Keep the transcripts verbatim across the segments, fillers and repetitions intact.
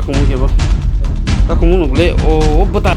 Kumu kebo. Ka kumu nuk le, o, o bata.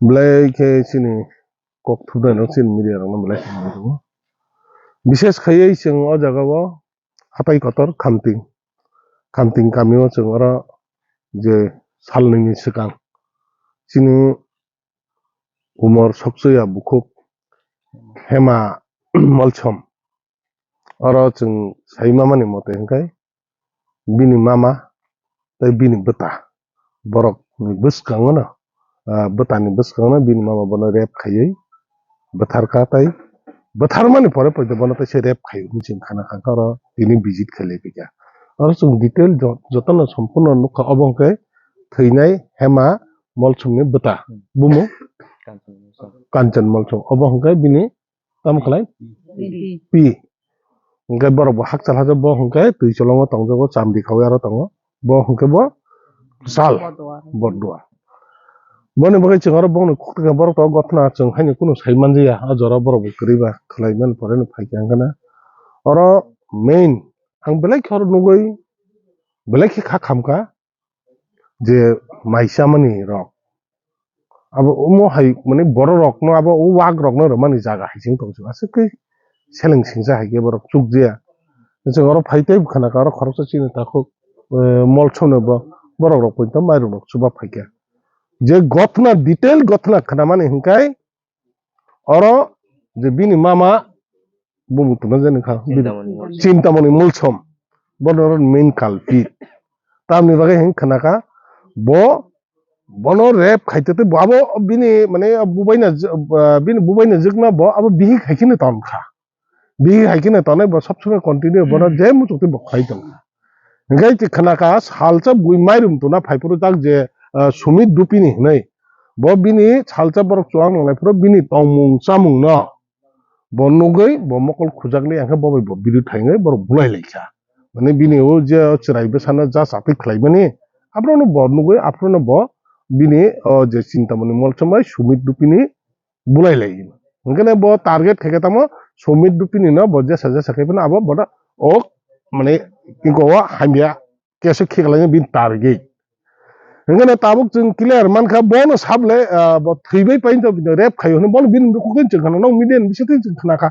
Belai khe chini kok thumnairok chini media rokno belai khe hambai tongo. Bishes khaiwi chwng o jaga o hatai kotor Khamting, Khamting kamio chwng oro je salnwini swkang chini umor sokchwya bukhuk Hema Molsom. Oro chwng sai mamani mote hwnkhe bini mama tei bini bwta borokni bwskango no, ah, bwtani bwskango no bini mama bono rape khaiwi bwtharkha tei bwtharmani pore poito bono teisa rape khaio hinwi chwng khana kha oro tini visit khailai phaikha. Oro chwng detail jo-, jotono sompurno nukha obo hwnkhe thwinai Hema Molsomni bwta bumung Kanchon Molsom obo hwnkhe bini tamo khlai? Pi. Pi. Hwnkhe borok bo hakchal hakchal bo hwnkhe twi cholongo tongjago, chamdi khaui aro tongo. Bo hwnkhe bo sal. Bordua. Bordua. Boni bagwi chwng aro bongni khukti khe borok to gothna chwng haino kunu sai manjaya. A jora borok bo kwrwi ba khlai mani pore no phai khe hwnkhe na. Oro main ang belai khe oro nugwi belai khe kha khamkha. Je mai chamani rok. Abo omo hai, mane, borok rokno abo o wak rokno rwmani jaga hai se wng tong aswk khe seleng singsa hai khe borok chukjaya. Chwng oro phai tei khana kha oro khoroksa chini takhuk, eh, Molsomno bo borok rok poito mairung rok chuba phaikha. Je gothna, detail gothna khnamani hwnkhe oro je bini mama bumung tongna jani kha. Chintamoni Molsom. Chintamoni Molsom. Bono oro main culprit. Tamni bagwi hwn khana kha, bo, bono rape khaite tei bo abo bini, mane, bubaina j-, ah, bini bubaina jwkna bo abo bihik hai kheno ton kha. Bihik hai kheno tonwi bo sob somoi continue bono je muchuk twi bo khlai tong kha. Hwnkhe twi khna kha, salsa bui mairum tuna phai phuru tak je, ah, Sumit Dupini hinwi. Bo bini salsa borok chuwak nang lai phuru bini tongmung chamung no bo nugwi bo mokol khujak li, hwnkhe bo bai bo biru thai wngwi borok bulai lai kha. Mane bini o je chwrai bwsano ja chatwi khlai mani, aphuru no bo nugwi, aphuru no bo bini o je Chintamoni Molsom bai Sumit Dupini bulai lai. Hwnkhe bo target khaikhe tamo Sumit Dupini no bo jesa jesa khai phano abo bono o, mane, iko o hamya keso khiklai bini target. Hwnkhe tabuk chwng clear mankha bono sable, ah, bo thwibai painto bini rape khaio hwnwi bono bini bukhuk twi chwng khana, nok media ni bisingtwi chwng khna kha.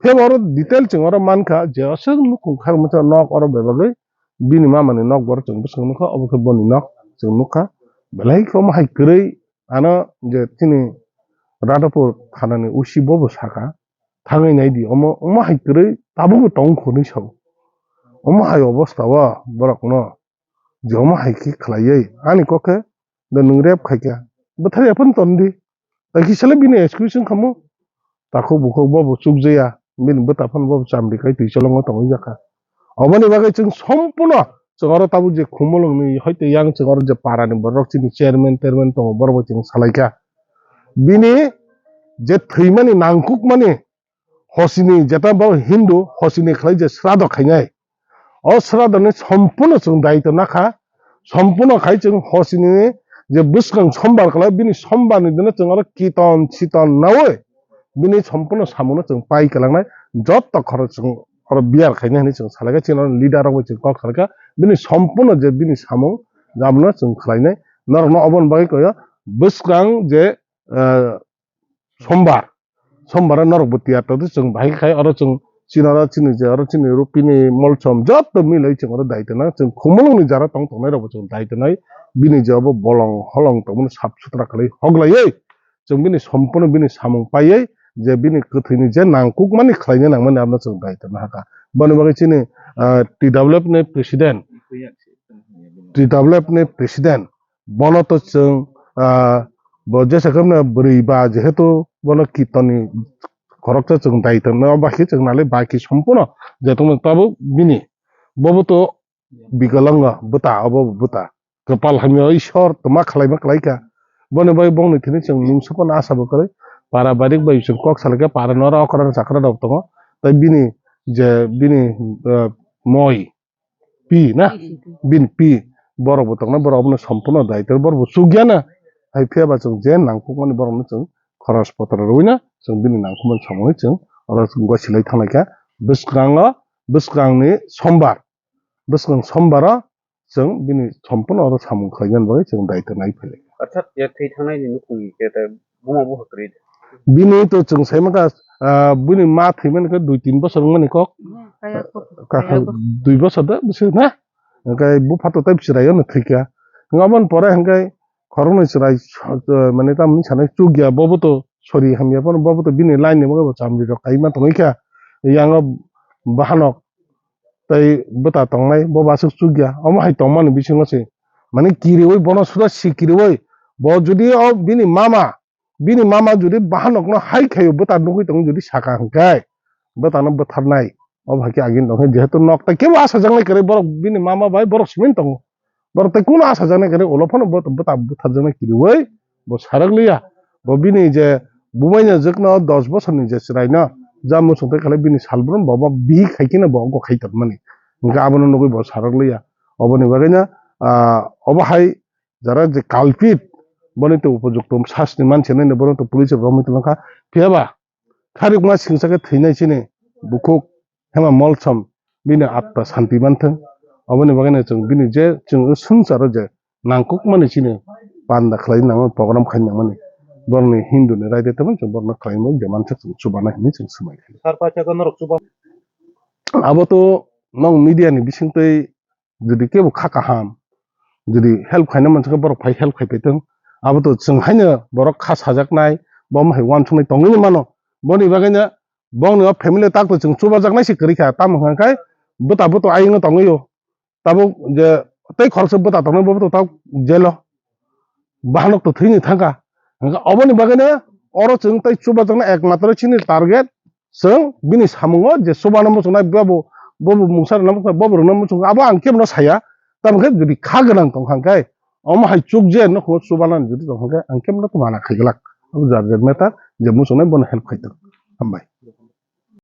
Phiya bo oro detail chwng oro mankha je aswk nukhung kharmani nok oro bebagwi bini mamani nok bo oro chwng bwskango nukha, obo khe boni nok chwng nukha. Belai khe omo hai kwrwi ano je chini Radhapur thanani O C bo bo sakha, thangwi naidi omo, omo hai kwrwi tabukbo tong kho hinwi sao. Omo hai obostha o borokno je omo hai khe khlaiwi ani kok khe de nwng rape khaikha, bwtharya phano tondi. Tei kisa le bini excuse wng khamu. Takhuk bukhuk bo bo chukjaya, bini bwta phano bo bo chamdi khai twi cholongo tongwi jakha. Oboni bagwi chwng sompurno chwng oro tabuk je Khumulwngni hoite yang chwng oro je parani borok chini chairman terman tongo, borok bai chwng salaikha. Bini je thwimani nangkukmani hosini jeta bo Hindu hosini khlai je srado khainai. O sradoni sompurno chwng daitw nakha, sompurno khai chwng hosini je bwskang sombar kala bini sombar ni dino chwng oro kiton siton nawi bini sompuno samungno chwng pai kwlangnai, jotto khorok chwng oro biyar khainai hinwi chwng salaikha, chini oro leader rok bai chwng kok salaikha, bini sompuno je bini samung abono chwng khlainai. Norokno oboni bagwi koyo bwskang je, eh, sombar, sombar o norok bo tiyar tongdi, chwng bahai khai oro chwng chini oro chini je oro chini rupini molsom jotto milai chwng oro dai tongnai, chwng khumulwng ni jara tong tongnai rok bo chwng dai tongnai, bini je obo bolong holong tongmani sap sutra khlai hoglaiwi chwng bini sompuno bini samung paiwi je bini kwthwini je nangkukmani khlaina nangmani abono chwng dai tongna hakha. Boni bagwi chini, ah, T W F ni president, T W F ni president, bono to chwng, ah, bo jesa khe bwrwi ba, jehetu bono kirtonni khoroksa chwng dai tongna, obo hai khe chwng nalai baki sompuno je tongmani tabuk bini, bobo to Bikalango bwta, obo bwta. Kwpal hamya Ishwar tma khlaima khlaikha. Boni bai bongni thini chwng mungsa phano asa bo kwrwi. Para barik bai chwng kok salaikha, para nora okra chakra rok tongo. Tai bini je bini, eh, moi pi na? Bini pi. Borok bo tongna, borok abono sompuno daitwr, borok bo chukya na. Hai phiya ba chwng je nangkukmani borokno chwng khoros potra rwina chwng bini nangkukmani samungni chwng oro chwng gwasilai thanglaikha. Bwskango, bwskangni sombar. Bwskang sombaro chwng bini sompuno oro samung khlainani bagwi chwng daitwr nai phailai. Orthat ya thwi thangnai ni nukhung ni khe ta buma bo kwrwi de. Bini to chwng sai mankha, ah, bini ma thwimani khe dui tin bosor wngmani kok. Kaya kok. Kakha kaya kok. Dui bosor da bisi na? Hwnkhe bupha to tei chwraiyano thwikha. Hwnkhe aboni pore hwnkhe khoroknwi chwrai, eh, mane tamni sanai chukya, bobo to sori hamya phano, bobo to bini line ni bagwi bo chamri rok kaima tongwi kha. Yango bahanok tei bwta tongnai, bo bo aswk chukya. Omo hai tongmani bisingo se, mane kiriwi bono suda si kiriwi. Bo jodi o bini mama, bini mama jodi bahanokno hai khaio, bwta nugwi tongo jodi saka hwnkhe, bwtano bwtharnai. Obo hai khe agini tongkhe, jehetu nok tai kebo achajaknai kwrwi, borok bini mama bai borok simi tongo. Borok tei kunu achajaknai kwrwi, ulo phano bo bwta bwtharjaknai kiriwi bo sarak liya. Bo bini je bubaini jwkno dos bosorni je chwraino ja muchung tei khalai bini salbrum bo, bo bihik hai kheno bo ogo khai tongmani. Hwnkhe abono nugwi bo sarak liya. Oboni bagwino, ah, obo hai jara je culprit, boni to upojukto sasni manse nini, bono to police romwi tongkha. Phiya ba kharikma singsa khe thwinai chini bukhuk Hema Molsom bini atma santi manthung. Oboni bagwino chwng bini je chwng swngcharo je nangkukmani chini panda khlai nangmani, program khai nangmani, borokni Hindu ni raida tongmani chwng borokno khlai nangmani je mansa chwng chubanai hinwi chwng swmai kha. Sar paithakgo norok chuba. Abo to nong media ni bisingtwi jodi kebo kha kaham, jodi help khaina mansukha borok phai help khai paitong. Abo to chwng haino borok kha sajaknai, bo hai uansuknai tongwi mano. Boni bagwino bongni o family tak to chwng chubajaknai se kwrwi kha, tamo hwnka khe bwta bwtwi ayungno tongwi o. Tabuk je tei khoroksa bwta tongnai bo to tabuk jail o. Bahanok to thwini thangkha. Hwnkhe oboni bagwino oro chwng tei chubajaknai ekmatro chini target, chwng bini samungo je chubana muchungnai, bobo, bobo mungsa rwna muchungnai, bobo rwna muchungo, abo ang kebono saya. Tamo khe jodi kha gwnang tong kha khe, omo hai chukje nokho chubanani jodi tong kha khe, ang kebono to mana khai glak. Abo jar jar matter, je muchungnai bono help khai tong. Hambai.